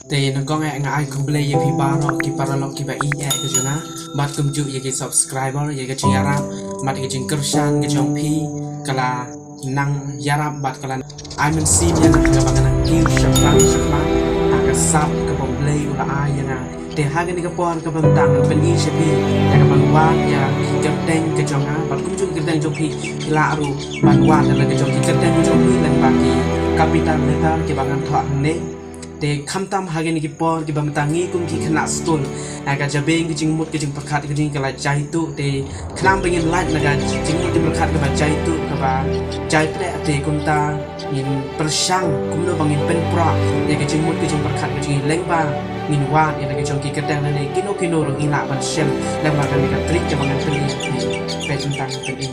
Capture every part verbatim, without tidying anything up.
Te nyngkong eh nga ai khublei ïa phi baroh ki paralok kiba ïeit eh ka jong nga, bad kumjuh ïa ki subscriber, ïa ka jingïarap bad ïa ka jingkyrshan ka jong phi ka la nang ïarap bad ka la ai mynsiem ïa nga ha kaba nga nang kiew shaphang shaphang ha ka sap kaba U Blei u la ai ïa nga. Te ha kane ka por kaba mynta ngan pyni sha phi ïa ka ban wad ïa ki kyrteng ka jong nga bad kumjuh ki kyrteng jong phi, phi lah ruh ban wad ïa la ka jong ki kyrteng jong phi lyngba ki capital letter kiba ngan thoh hangne. Te khamtam ha kine ki por kiba mynta ngi kum ki khynnah skul, ha ka jabieng ka jingmut ka jingpyrkhat ka jong ngi ka la jai tuh, te khnang ba ngin lait na ka jingmut jingpyrkhat kaba jai tuh kaba jai pyrshah, te kumta ngin pyrshang kumno ba ngin pynprah ïa ka jingmut ka jingpyrkhat ka jong ngi lyngba ngin wad ïa la ka jong ki kyrteng lane kino kino ruh ngi lah ban shem lyngba kane ka trik kaba ngan pyni. Peit mynta ngan pyni.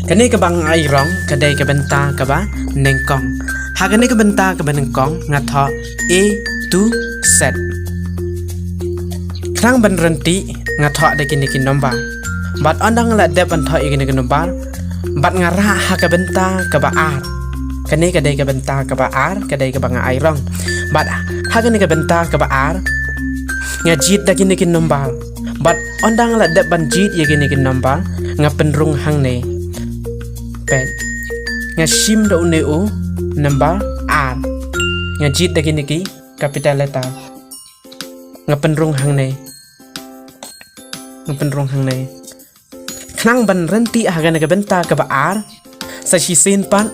Kane kaba nga ai rong ka dei ka bynta kaba nyngkong. Ha kane ka bynta kaba nyngkong nga thoh A to Z. Khnang ban rynti nga thoh da kine ki nombar. Bad ynda nga la dep ban thoh ïa kine ki nombar, bad nga rah ha ka bynta kaba ar. Kane ka dei ka bynta kaba ar, ka dei kaba nga ai rong. Bad ha kane ka bynta kaba ar nga jied da kine ki nombar. Bad ynda nga la dep ban jied ïa kine ki nombar, nga pynrung hangne. Peit. Nga shim da une u nombar ar. Nga jied da kine ki capital letter. Nga pynrung hangne. Nga pynrung hangne. Khnang ban rynti ha kane ka bynta kaba ar, sa shisien pat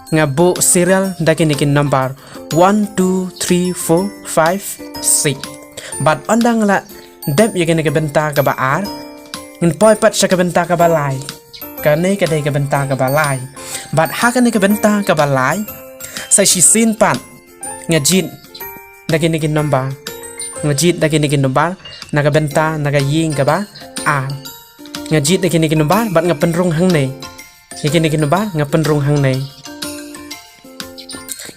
nga buh serial da kine ki nombar one, two, three, four, five, six. Bad ynda nga la dep ïa kane ka bynta kaba ar, ngin poi pat sha ka bynta kaba lai. Kane ka dei ka bynta kaba lai. Bad ha kane ka bynta kaba lai, sa shisien pat nga jied da kine ki nombar. Nga jied da kine ki nombar na ka bynta, na ka ïing kaba ar. Nga jied da kine ki nombar bad nga pynrung hangne. Ïa kine ki nombar nga pynrung hangne.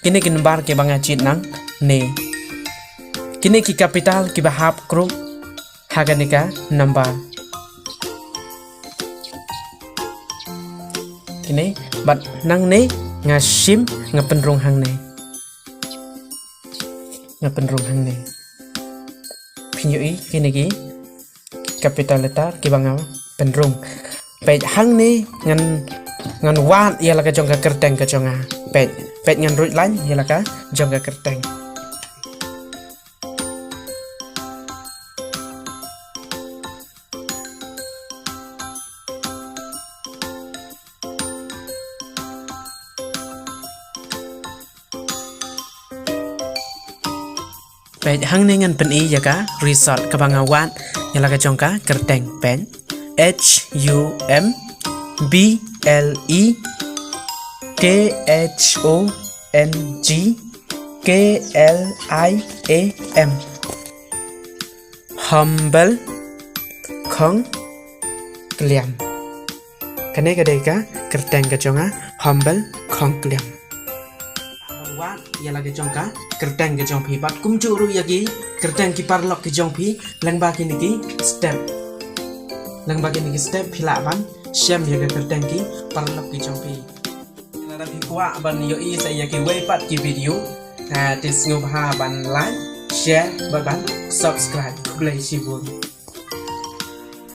Kine ki nombar kiba nga jied nangne. Kine ki capital kiba hap krum ha kane ka nombar. Kine, bad nangne nga shim, nga pynrung hangne. Nga pynrung hangne. Phin ïohi kine ki capital letter kiba nga pynrung. Peit, hangne ngan, ngan wad ïa la ka jong ka kyrteng ka jong nga. Peit, peit, ngan ruid lain ïa la ka jong ka kyrteng. Peit, hangne ngan pyni ïa ka result kaba nga wad ïa la ka jong ka kyrteng. Peit, H U M B L E K H O N G K L I A M. Humble Khongkliam. Kane ka dei ka kyrteng ka jong nga, Humble Khongkliam. Wad ïa la ka jong ka kyrteng ka jong phi, bad kumjuh ruh ïa ki kyrteng ki paralok ki jong phi, lyngba kine ki step. Lyngba kine ki step phi lah ban shem ïa ka kyrteng ki paralok ki jong phi. Lada phi kwah ban ïohi sa ïa kiwei pat ki video, ah, te sngewbha ban like, share bad ban subscribe. Khublei shibun.